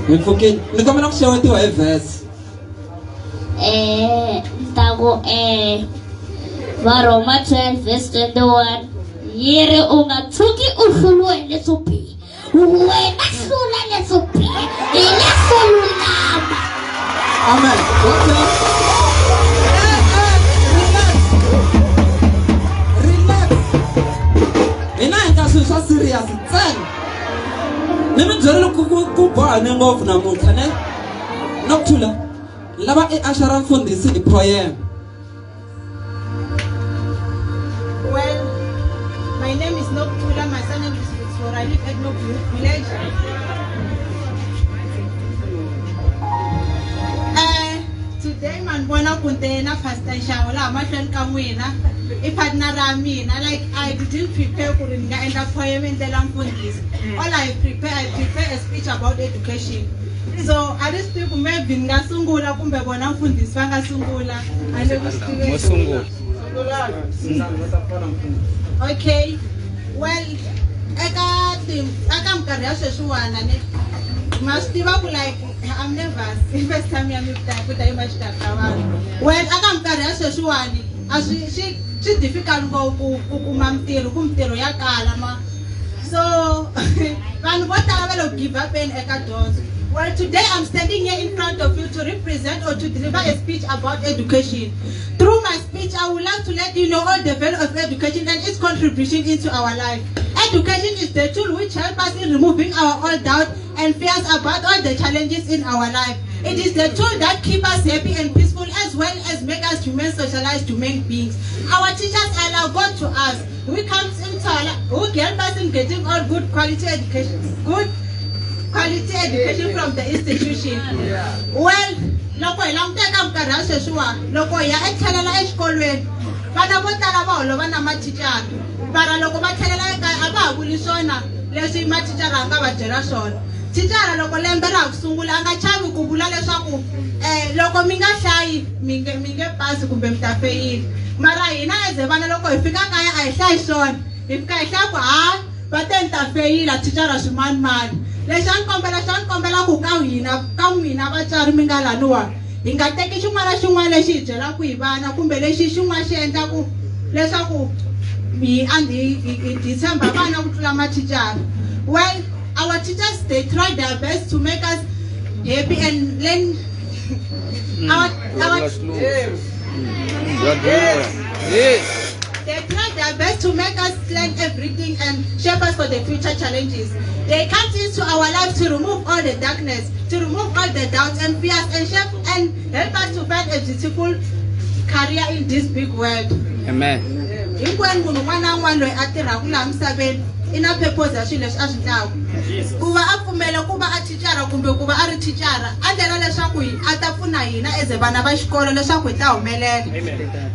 Hi pfukile. Ni kombela ku xewetiwa hi verse. Ni ta ku Varhoma 12 verse 21 yi ri u nga tshuki u hluriwa hi leswo biha wena hlula leswo biha hi leswo lulama. Amen. Okay. Relax. Relax. Hina hi nga swilo swa serious ntsena. Ni mi byerile ku bohane ngopfu namuntlha ne? Nokuthula. Lava i ashara mfundhisi hi poem. Well, my name is Nokuthula, my surname is Futsura. I live at Nokuyut village. Today man vona ku nte na Pastor Nxavo laha mahlweni ka n'wina i partner ra mina. Like, I didn't prepare ku ri ni nga endla poem i ndlela mfundhisi. All I prepare, I prepare a speech about education. So a ni swi tivi ku maybe ni nga sungula kumbe vona mfundhisi va nga sungula, a ni ku swi tiveni. Mo sungula. Okay, well, eka ti eka minkarhi ya sweswiwana ni ma swi tiva ku like I'm nervous, i first time ya mi ku ta yima xikarhi ka vanhu. Well, eka minkarhi ya sweswiwani a swi swi swi difficult ngopfu ku kuma mintirho, ku mintirho ya kala ma, so vanhu vo tala va lo give up-eni eka dyondzo. Well, today I'm standing here in front of you to represent or to deliver a speech about education. Through my speech, I would like to let you know all the value of education and its contribution into our life. Education is the tool which helps us in removing our all doubt and fears about all the challenges in our life. It is the tool that keeps us happy and peaceful, as well as make us human, socialized human beings. Our teachers are like God to us. We come into our who help us in getting all good quality education, good quality education from the institution. Well, loko hi languta eka minkarhi ya sweswiwa, loko hi ya etlhelela exikolweni, vana vo tala va holova na mathicara, mara loko va tlhelela ekaya a va ha vuli swona leswi mathicara a nga va byela swona. Thicara loko lembe ra ha ku sungula a nga chavi ku vula leswaku loko mi nga hlayi mi nge pasi kumbe mi ta feyila, mara hina as vana loko hi fika kaya a hi hlayi swona, hi fika hi hlaya ku ha va te ni ta feyila thicara swimanimani. Lexi a ni kombela, xa ni kombela ku ka hina, ka n'wina vatswari mi nga laniwa, hi nga teki xin'wana na xin'wana lexi hi byelaka hi vana kumbe lexi xin'wana xi endlaku leswaku hi tshemba vana ku tlula mathicara. Well, our teachers, they try their best to make us happy and learn our Yes. They try their best to make us learn everything and shape us for the future challenges. They come into our lives to remove all the darkness, to remove all the doubts and fears, and shape and help us to find a beautiful career in this big world. Amen. Hinkwenu munhu un'wana na un'wana loyi a tirhaka laha misaveni i na purpose ya swilo leswi a swi endlaka. Ku va a pfumela ku va a thicara kumbe ku va a ri thicara, a ndlela leswaku a ta pfuna hina as vana va xikolo leswaku hi ta humelela.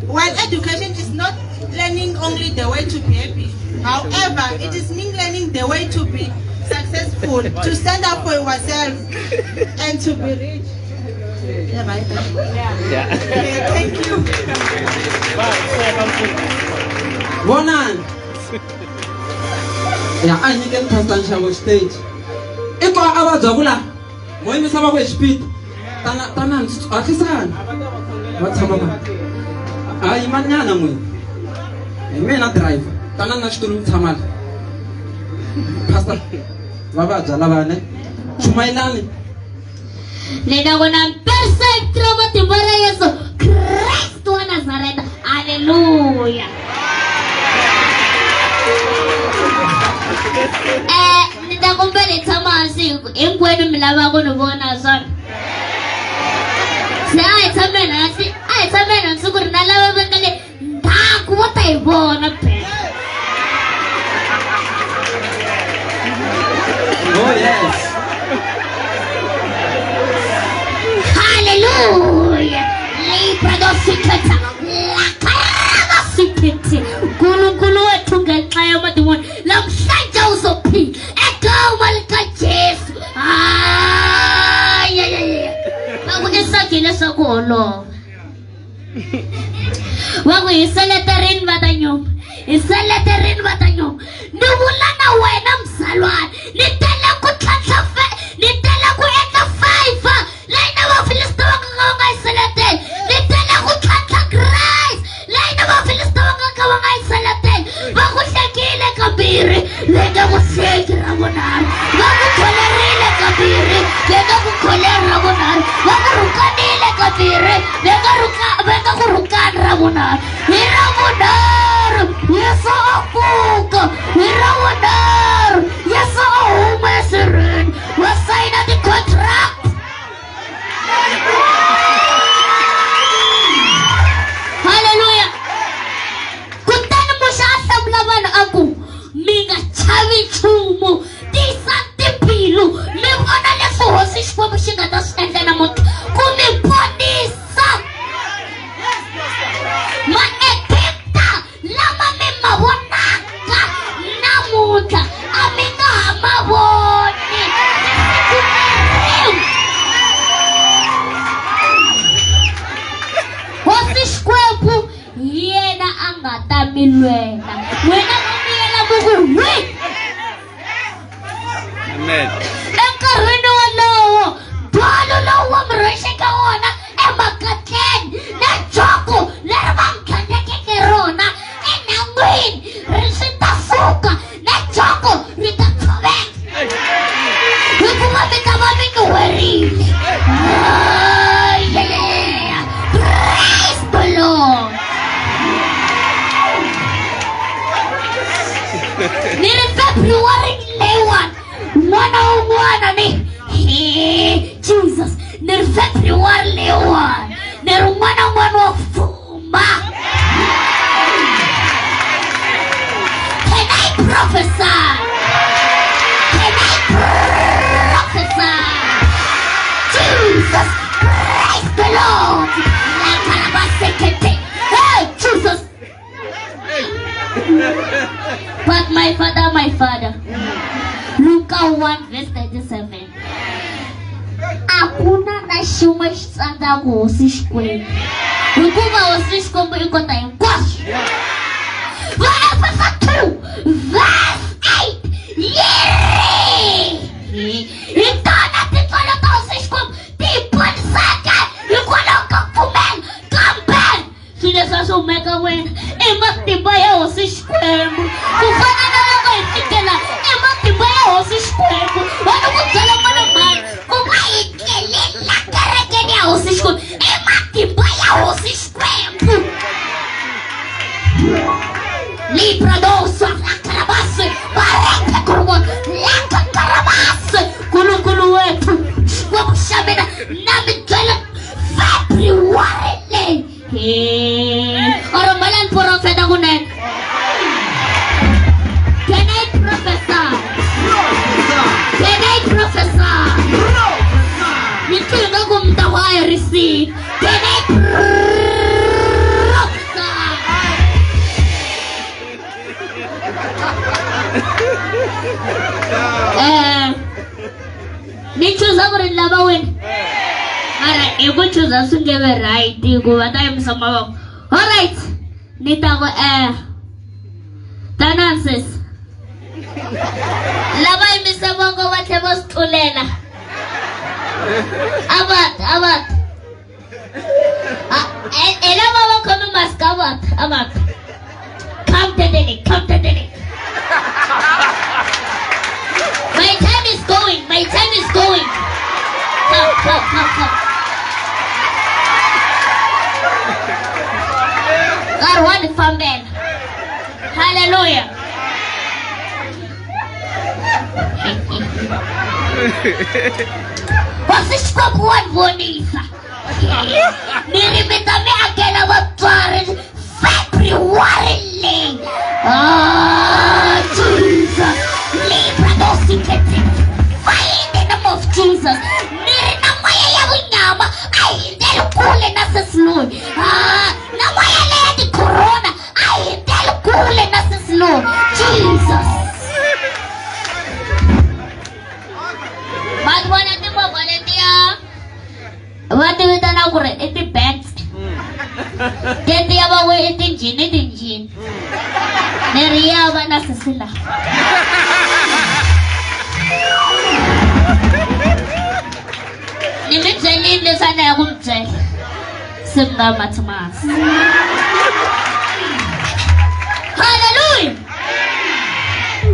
Well, education is not learning only the way to be happy. However, it is mean learning the way to be successful, to stand up for yourself and to be rich. Yeah, right. Yeah. Okay, thank you. Vonani. Ya a hi nyikeni Pastor Nxavo stage. I ko a vabya ku la. Mo yimisa va ku hi xipidi. Tana tana hatlisani. Va tshama ka. A yimanyana n'wina. Hi mina driver. Tana na xitulu mi tshama la. Pastor va vabya lava ne. Chumayelani. Ni ta ku na perfect ra matimba ra Yesu Kreste wa Nazareta. Haleluya. Ni ta kombela hi tshama hansi hinkwenu mi lava ku ni vona swona. Se a hi tshameni hansi, a hi tshameni hansi ku ri na lava va nga le ndzhaku va ta hi vona phela. Oh yes. Haleluya. Libra dosikhetha lakaraba siphethe. Nkulunkulu wethu ngenxa yamadimoni namhlanje uzophila egama likaJesu. Ay ay ay. Va ku i sagile swa ku holova. Va ku hi seleterini va ta nyuma. Hi seleterini va ta nyuma. Ni vula na wena mzalwane, ni tele ku tlhantlha ni tele ku endla vunharhu hi ra vunharhu Yesu a pfuka hi ra vunharhu Yesu a huma esirheni va sayina ti-contract halleluya kutani muxe a hlamula vanhu a ku mi nga chavi nchumu tiyisani timbilu mi vona leswi hosi xikwembu xi nga ta swi endla namuntlha ku mi ponisa maegipta lama mi ma vonaka namuntlha a mi nga ha ma voni siku na rin'we hosi xikwembu hi yena a nga ta mi lwela n'wina mo miyela mi ku hwi Amen. Enkarhini wolowo ndzhwalo lowu va mi rhwexeke wona emakatleni na joko leri va mi tlhandlekeke rona enhan'wini ri swi ta suka na joko ri ta tshoveka hikuva mi ta va mi nyuherile. Ah, yeah, yeah, yeah. Praise the Lord. Ni ri February leyiwani n'wana wun'wana ni he Jesus ni ri February leyiwani ni ri n'wana wun'wana wa fuma. Can I prophesy? Can I prophesy? Jesus Christ the Lord. Hey, Jesus. But my father, my father. Luka 1 verse 37. A ku na na xin'we xi tsandzaka hosi Xikwembu. Hikuva hosi Xikwembu i kota hinkwaswo. Vaefesa 2 verse 8 yi ri hi tona tintswalo ta hosi Xikwembu ti hi ponisaka hikwalaho ka ku pfumela kambe swilo leswi a swi huma eka wena i matimba ya hosi xikwembu ku fana na loko hi fikela i matimba ya hosi xikwembu va ni ku byela n'wana mhani ku va hi tlelela kerekeni ya hosi xikwembu i matimba ya hosi xikwembu libradosa lakarabasi bareke kurubo lakakarabasi nkulunkulu wethu xikwembu xa mina na mi byela February leyi or mbala ni profeta kunene can I prophesy can I prophesy ni twi nga ku mi ta ku a yi receive can I prophesy eh ni chuza ku ri ni lava wini mara hi ku chuza swi nge ve right hikuva ta yimisa mavoko alright ni ta ku um tanani sesi lava yimisa voko va tlhe va swi tlulela a va a va hi lava va khome mask a va a va come tetele come tetele My time is going. My time is going. Come, come, come, come. Nkarhi wa ni fambela. Hallelujah. Hosi Xikwembu wa ni vonisa. Ni ri mi ta mi akela vatswari February leyi. Ah, Jesus. Libra dosikete. Fire in the name of Jesus. Ni ri na moya ya vunyama a hi hundzeli kule na sesi loyi. Ah, na moya leya ti-corona a hi hundzeli kule na sesi loyi. Jesus. Va ti vona timovha letiya va ti vitana ku ri i ti-banks tetiya va we i tinjhini tinjhini ni ri ya va na sesi la ni mi byelini leswi a ni ya ku mi byela se mi nga mathimasi halleluya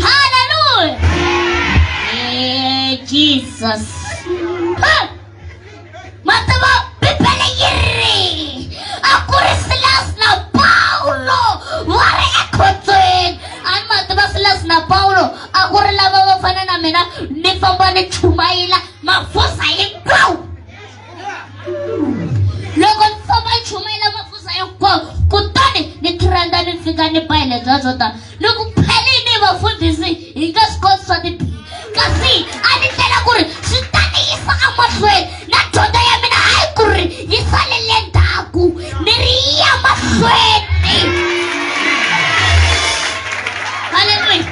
halleluya jesus ha! Ma tiva Bibele yi ri a ku ri Silas na na Pawulo a ku ri lava va fana na mina ni famba ni chumayela mafusa hinkwawo. Loko ni famba ni chumayela mafusa hinkwawo kutani ni trenda ni fika ni ba hi lebya byo tala. Ni ku phelini vafundhisi hi nga swi koti swa tibili kasi a ni tela ku ri swi ta ni yisa emahlweni na dyondzo ya mina hayi ku ri yi salele ndzhaku ni ri yi ya mahlweni halleluya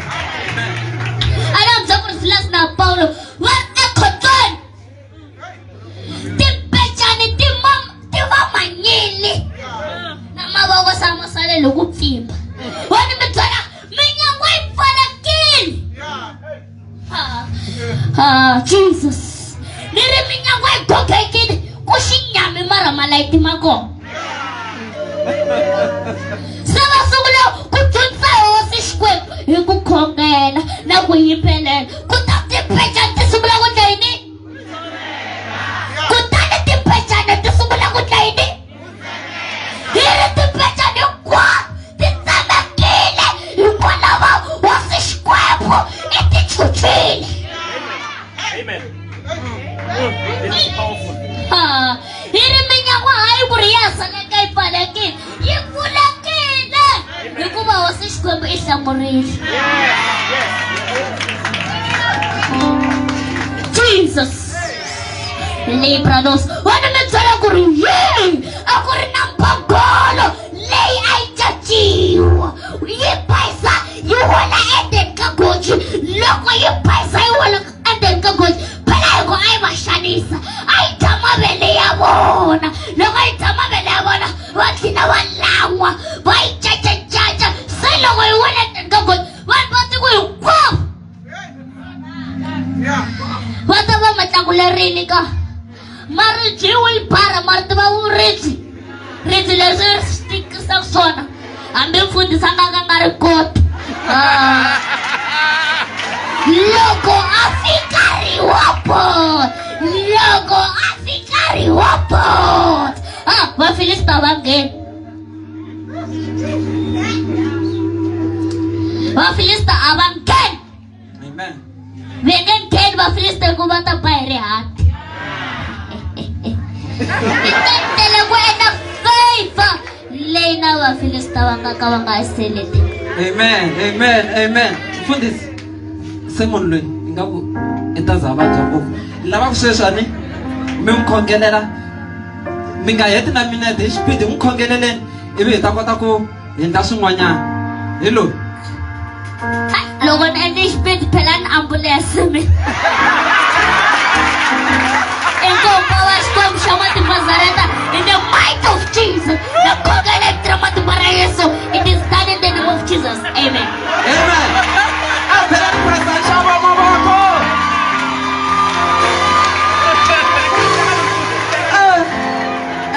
a ni byela ku ri Silas na Pawulo va ri ekhotsweni timpecani ti ma ti va manyili na mavoko sa ma salele ku pfimba wa ni mi byela minyangwa yi pfalekile ah Jesus ni ri minyangwa yi gogekile ku xinyami mara malayiti ma kona se va sungula ku dyondzisa hosi xikwembu hi ku khongela na ku yimbelela kutani timpecani ti sungula ku ndla yini kutani timpecani ti sungula ku ndla yini hi ri timpecani hinkwato ti tsemekile hikwalaho hosi xikwembu i ti chuchile Amen. This is powerful. Ah, hi ri minyangwa hayi ku ri ya saleka yi pfalekile yi pfulekile hikuva hosi xikwembu i hlamurile jesus libranos wa ni mi byela ku ri yini a ku ri na mbhongolo leyi a yi caciwa yi bayisa yi wela endzeni ka goji loko yi bayisa yi wela endzeni ka goji phela hi ku a yi va xanisa a yi dya mavele ya vona loko yi dya mavele ya vona va tlhela va lan'wa va yi cacacaca se loko yi wela endzeni ka goji vanhu va tiko hinkwavo va ta va ma tlakulerini ka maribye yi wilibara ma ri tiva ribye ribye leri ri swi tikisaka swona hambi mfundhisi a nga ka nga ri koti ah. loko a fika ri wa bot loko a fika ri wa bot ah vafilista va ngheni vafilista a va ngheni Amen. Va nge ngheni Vafilista hikuva va ta ba hi rihati. Ni tele ku endla favor leyi na Vafilista va nga ka va nga yi seleteki. Amen. Amen. Amen. Mfundhisi, se munhu loyi ingaku i ta za vabya ngopfu. Ni lava ku sweswi a ni mi n'wi khongelela mi nga heti na minete hi xipidi n'wi khongeleleni ivi hi ta kota ku hi endla swin'wanyana hi loyi loko ni endle xipidi phela ni ambulense mi inkomba wa xikwembu xa matimba zareta in the might of jesus na khongela hi vito ra matimba ra yesu it is done in the name of jesus amen amen a phela ni presa nxavo mavoko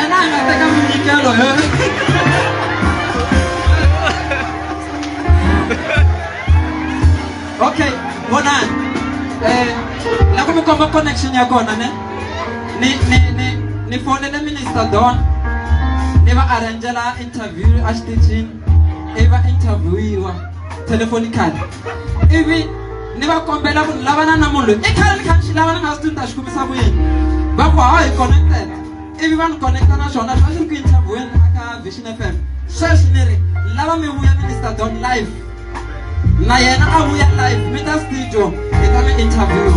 ena hi nga teka minyikelo he okay vonani eh la ku mi komba connection ya kona ne ni ni ni ni fonele minister Don ni va arrangela interview a xitichini ivi va interviewiwa telephonically ivi ni va kombela ku ni lavana na munhu loyi i khale ni kha ni xi lavana nga swi tivi ni ta xi kumisa ku yini va ku hawa hi connected ivi va ni connecta na xona swi va swi ri ku interviewini aka Vision FM sweswi ni ri lava mi vuya minister Don live na yena a vuya live mi ta studio hi ta mi interview.